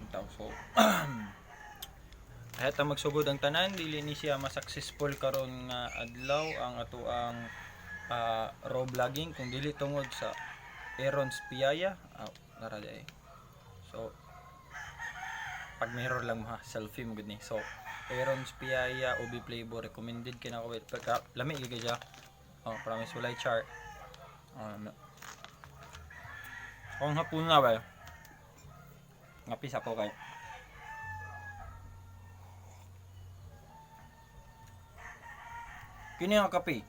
Bitaw. So ayat ang magsugod ang tanan, dili ni siya ma-successful karon nga adlaw ang atoang raw vlogging kung dili tungod sa Aaron's Piaya. Ah, nara di ay. So pag mirror lang mo ha, selfie mo gud ni. So Aaron's Piaya Ubi flavor, recommended kay nako pagka lami gyud siya. Oh, promise, walay char. Um, kung hapon na ba? Ngapis ako kay. Kini ang kape.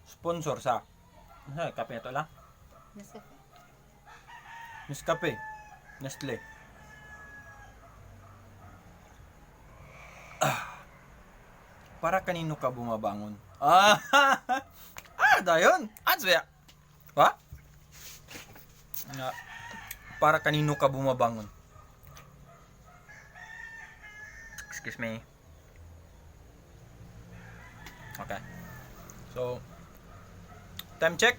Sponsor sa. Ano kape na to lang? Nescafe. Nescafe. Nestle. Ah. Para kanino ka bumabangon? Ah, ah, dayon. Ah, siya. Ha? Nga, para kanino ka bumabangon? Excuse me. Okay. So, time check.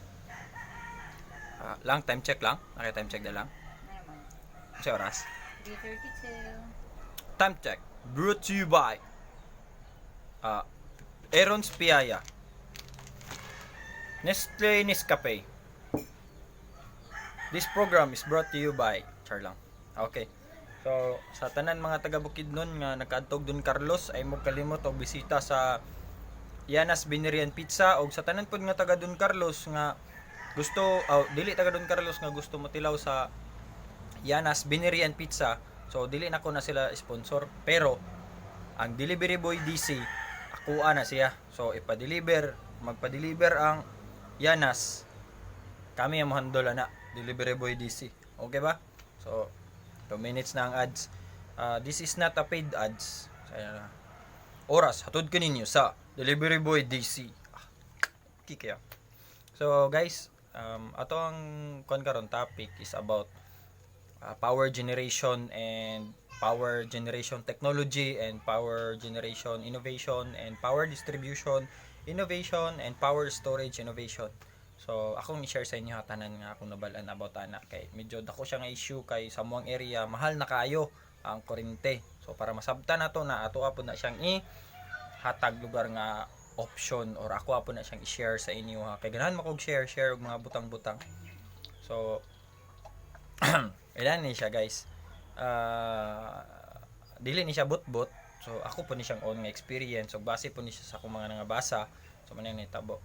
Ah, lang, time check lang. Okay, time check na lang. Ano naman? Sa oras. 3:32. Time check. Brought to you by Aaron's Piaya, Nestle Nescafe. This program is brought to you by Char lang. Okay. So, sa tanan mga taga Bukidnon nga nakaadtog Don Carlos ay mo kalimot og bisita sa Yanas Binerian Pizza, og sa tanan pod nga taga Don Carlos nga gusto, oh, dili taga Don Carlos nga gusto motilaw sa Yanas Binerian Pizza. So dili na ko na sila sponsor, pero ang Delivery Boy DC akuha na siya. So ipa-deliver, magpa-deliver ang Yanas. Kami ang mohandle na Delivery Boy DC. Okay ba? So 2 minutes na ang ads. Ah, this is not a paid ads. So, ayan na. Oras hatod kaninyo sa Delivery Boy DC. Ah, kaya. So guys, ato ang kuan karon topic is about power generation and power generation technology and power generation innovation and power distribution innovation and power storage innovation. So akong i-share sa inyo ha, tanan nga akong nabal-an about ana kay medyo dako siya nga issue kay sa muang area mahal na kaayo ang kuryente. So para masabtan nato na ato pod na siyang i hatag lugar nga option or ako po na siyang i-share sa inyo ha, kay ganahan makog share share og mga butang-butang. So ilan ni siya, guys. Ah, dili ni siya bot-bot. So ako po ni siyang own nga experience ug base po ni siya sa akong mga nangabasa. So man ni tabo.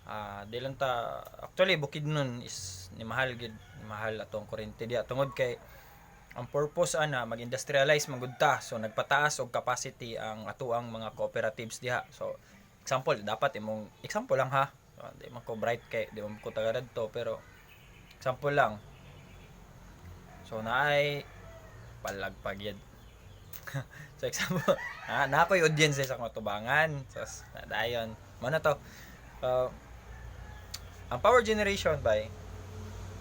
Ah, di lang ta actually Bukidnon is ni mahal gid, ni mahal atong kuryente diya tungod kay ang purpose ana mag-industrialize man gud ta. So nagpataas og capacity ang atoang mga cooperatives diha. So example, dapat imong example lang ha. So, di man ko bright kay di man ko taga to, pero example lang. So naay palagpag yan. So example, na ako'y audience sa akong tubangan. So dayon, mo na to. Ang power generation by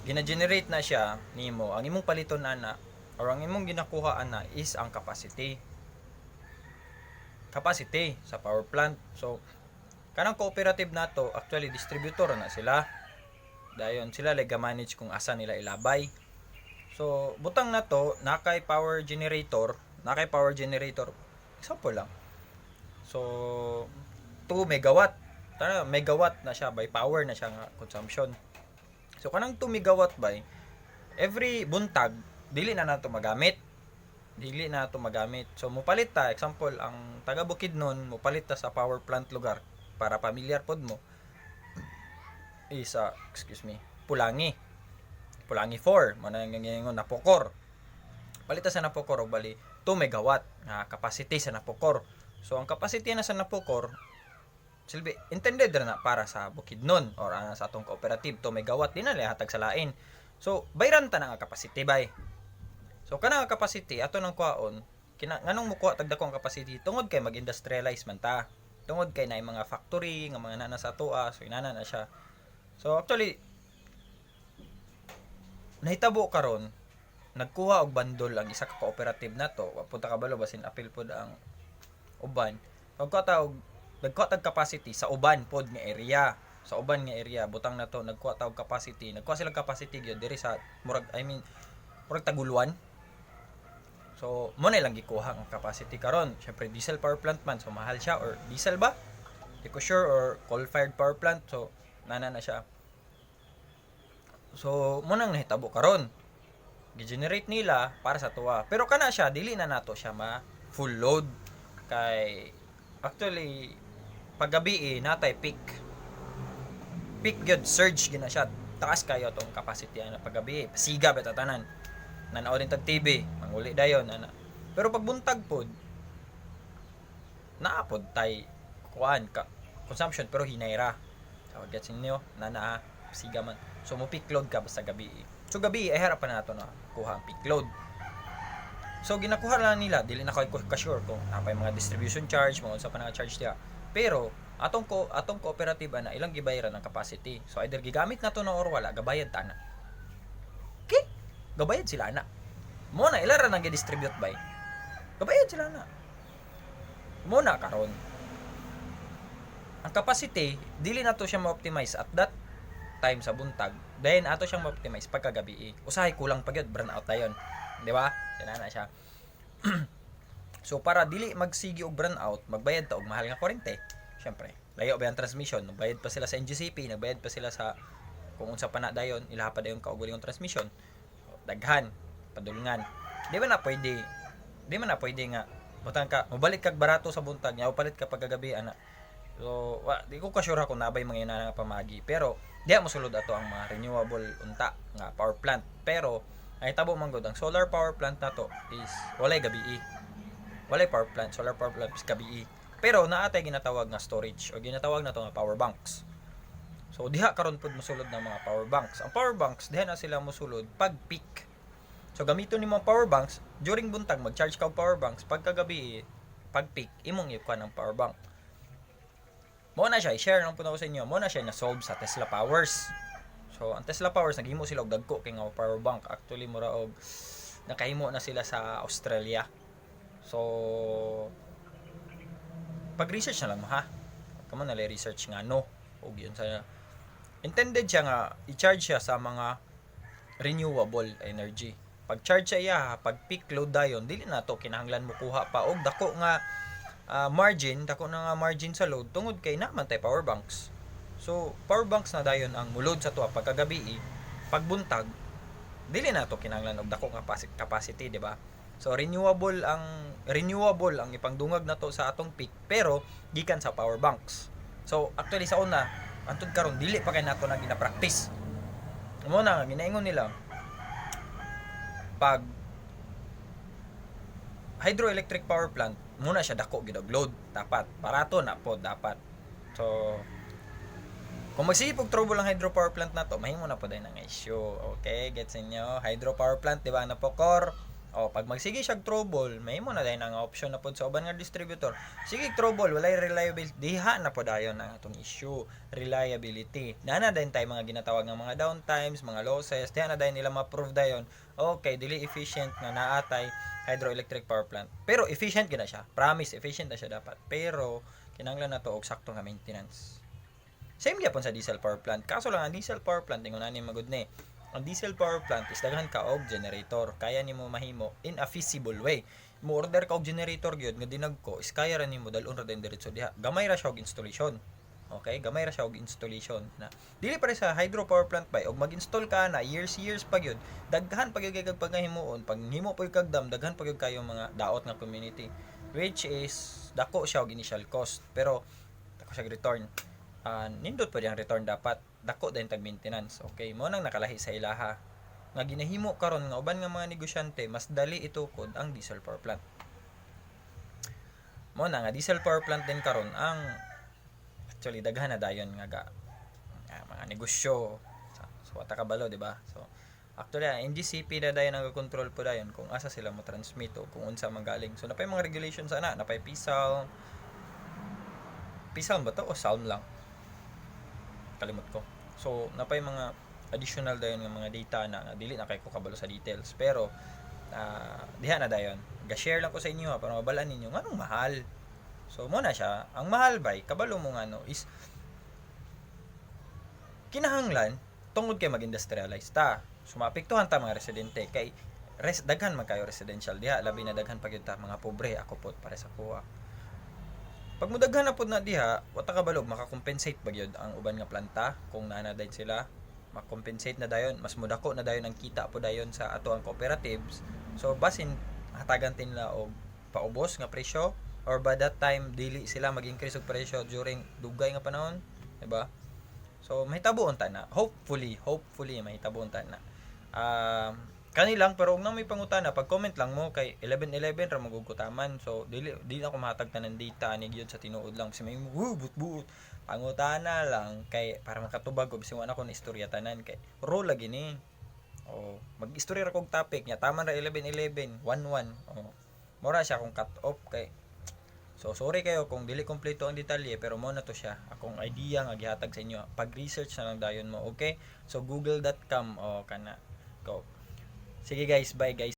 gina-generate na siya nimo. Ang imong paliton ana or ang imong ginakuha ana is ang capacity. Capacity sa power plant. So kanang cooperative nato actually distributor na sila. Dayon sila like manage kung asa nila ilabay. So, butang na to, nakay power generator, nakay power generator. Example lang. So, 2 megawatt. Tara, megawatt na siya by power na siya nga consumption. So, kanang 2 megawatt by every buntag dili na nato magamit. Dili na nato magamit. So, mupalit ta, example, ang taga Bukidnon, mupalit ta sa power plant lugar para pamilyar pod mo is excuse me, Pulangi. Pulangi 4, mo na yung Napocor. Palita sa Napocor og bali 2 megawatt nga capacity sa Napocor. So ang capacity na sa Napocor silbi intended ra na para sa Bukidnon or sa atong cooperative, 2 megawatt di na lang hatag sa lain. So bayran ta na nga capacity bay. So kana nga capacity ato nang kuhaon kina nganong mukuha tag dako ang capacity tungod kay mag-industrialize man ta. Tungod kay naay mga factory nga mga nana sa atoa, so inana na siya. So actually nahitabo karon nagkuha og bandol ang isa ka cooperative nato. Wa pud ta kabalo, basin apil pod ang uban. Nagkuha ta og nagkuha tag capacity sa uban pod nga area, sa uban nga area. Butang na to, nagkuha ta og capacity, nagkuha sila capacity gyud diri sa murag, I mean, murag Taguluan. So, mo na ilang gikuha ang capacity karon. Syempre diesel power plant man, so mahal siya, or diesel ba? Di ko sure, or coal-fired power plant. So, nana na siya. So, mo nang nahitabo karon. Gi-generate nila para sa tuwa. Pero kana siya, dili na nato siya ma full load kay actually paggabi eh, natay peak. Peak gyud, surge gina siya. Taas kayo tong capacity ana paggabi. Pasiga ba tanan. Nanaw din tag TV, manguli dayon ana. Pero pag buntag pod, naa pod tay kuan ka consumption pero hinay ra. So, gets ninyo? Nana ha, siga man. So mo peak load ka basta gabi. So gabi ay harapan nato na kuha ang peak load. So ginakuha lang nila, dili na ko ka sure kung napay mga distribution charge, mga unsa pa nga charge diha. Pero atong cooperative ana ilang gibayaran ang capacity. So either gigamit na to na or wala, gabayad ta na. Okay? Gabayad sila ana. Mo na ila ra nang gi-distribute bay. Gabayad sila na. Mo na karon. Ang capacity dili na to siya ma-optimize at that time sa buntag. Then ato siyang ma-optimize pagkagabi. Usahay kulang pa gyud, burn out dayon. Di ba? Sinana siya. So para dili magsigi og burn out, magbayad ta og mahal nga kuryente. Syempre, layo ba ang transmission, nagbayad pa sila sa NGCP, nagbayad pa sila sa kung unsa pa na dayon, ilaha pa dayon kaugalingong transmission. So, daghan, padulngan. Di ba na pwede? Di man na pwede nga butang ka, mobalik kag barato sa buntag, nya palit ka pagkagabi ana. So, wa, di ko ka sure kung nabay mga ina nga pamagi, pero diha mosulod ato ang mga renewable unta nga power plant. Pero ay tabo man gud ang solar power plant nato is walay gabi. Walay power plant, solar power plant is gabi. Pero naa tay ginatawag nga storage o ginatawag nato nga power banks. So diha karon pud mosulod ng mga power banks. Ang power banks diha na sila mosulod pag peak. So gamiton nimo ang power banks during buntag, mag-charge ka og power banks, pagkagabi pag peak imong ikuan ang power bank. Mo na siya, i-share lang po na ko sa inyo. Mo na siya na solve sa Tesla Powers. So ang Tesla Powers naghimo sila og dagko kay nga power bank. Actually mura og nakahimo na sila sa Australia. So pag-research na lang mo ha. Kamo na research nga no og yun sa intended siya nga i-charge siya sa mga renewable energy. Pag charge sa iya, pag peak load dayon, dili na to kinahanglan mo kuha pa og dako nga margin, dako na nga margin sa load tungod kay naman tay power banks. So, power banks na dayon ang mulod sa tuwa pagkagabi, pagbuntag, dili na to kinahanglan og dako nga capacity, di ba? So renewable ang ipangdungag nato sa atong peak pero gikan sa power banks. So actually sa una, antud karon dili pa kay nato na gina-practice. Mo na nga ginaingon nila pag hydroelectric power plant muna siya dako gid og load dapat barato na po dapat. So kung magsige og trouble ang hydropower plant nato, mahimo na po din ang issue. Okay, gets ninyo? Hydropower plant, di ba, napokor? O, pag magsige siya trouble, mahimo na din ang option na pod sa uban nga distributor. Sige trouble, walay reliability, diha na po dayon ang atong issue, reliability. Nana din tayo mga ginatawag ng mga downtimes, mga losses, diha na dayon nila ma-prove dayon. Okay, dili efficient nga naatay hydroelectric power plant. Pero efficient gina siya. Promise, efficient na siya dapat. Pero kinahanglan na to og sakto nga maintenance. Same gyapon sa diesel power plant. Kaso lang ang diesel power plant ingon ani magud ni. Ang diesel power plant is daghan ka og generator. Kaya nimo mahimo in a feasible way. Mo order ka og generator gyud nga dinagko is kaya ra nimo dal-on ra din diretso diha. Gamay ra siya og installation. Okay, gamay ra siya og installation na. Dili pare sa hydro power plant bay og mag-install ka na years years pa gyud. Daghan pa gyud kay kag paghimuon, pag himo pa gyud kag dam, daghan pa gyud kayo mga daot nga community, which is dako siya og initial cost pero dako siya og return. Nindot pa diyang return, dapat dako din tag maintenance. Okay, mo nang nakalahi sa ilaha nga ginahimo karon nga uban nga mga negosyante mas dali itukod ang diesel power plant. Mo na nga diesel power plant din karon ang actually daghan na dayon nga ga nga mga negosyo sa so, wata kabalo, di ba? So actually ang NGCP na dayon ang control po dayon kung asa sila mo transmit o kung unsa man galing. So napay mga regulations ana, napay PSALM. PSALM ba to o SALM lang, kalimot ko. So napay mga additional dayon nga mga data na nga dili na kay ko kabalo sa details, pero diha na dayon ga-share lang ko sa inyo ha, para mabalaan ninyo nganong mahal. So mo na siya ang mahal bay, kabalo mo nga no is kinahanglan tungod kay mag-industrialize ta. So maapektuhan ta mga residente kay res daghan man kayo residential diha, labi na daghan pa gyud ta mga pobre. Ako pod pare sa kuha. Pag mudaghan na pod na diha, wa ta kabalo maka-compensate ba gyud ang uban nga planta. Kung naa na dayon sila, ma-compensate na dayon, mas mudako na dayon ang kita po dayon sa ato ang cooperatives. So basin hatagan nila og paubos nga presyo or by that time dili sila mag-increase og presyo during dugay nga panahon, di ba? So mahitabo unta na. Hopefully, hopefully mahitabo unta na. Kani lang, pero og na may pangutana, pag comment lang mo kay 11:11 ra magugutaman. So dili na ako mahatag tanan data ani gyud sa tinuod lang kasi may buot buot. Pangutana lang kay para makatubag ko bisan wa na ko na istorya tanan kay ro lagi ni. Oh, mag-istorya ra kog topic nya taman ra 11:11, 1:1. Oh. Mora siya kung cut off kay. So sorry kayo kung dili kompleto ang detalye, pero mo na to siya. Akong idea nga gihatag sa inyo. Pag-research na lang dayon mo, okay? So google.com, oh, kana. Go. Sige guys, bye guys.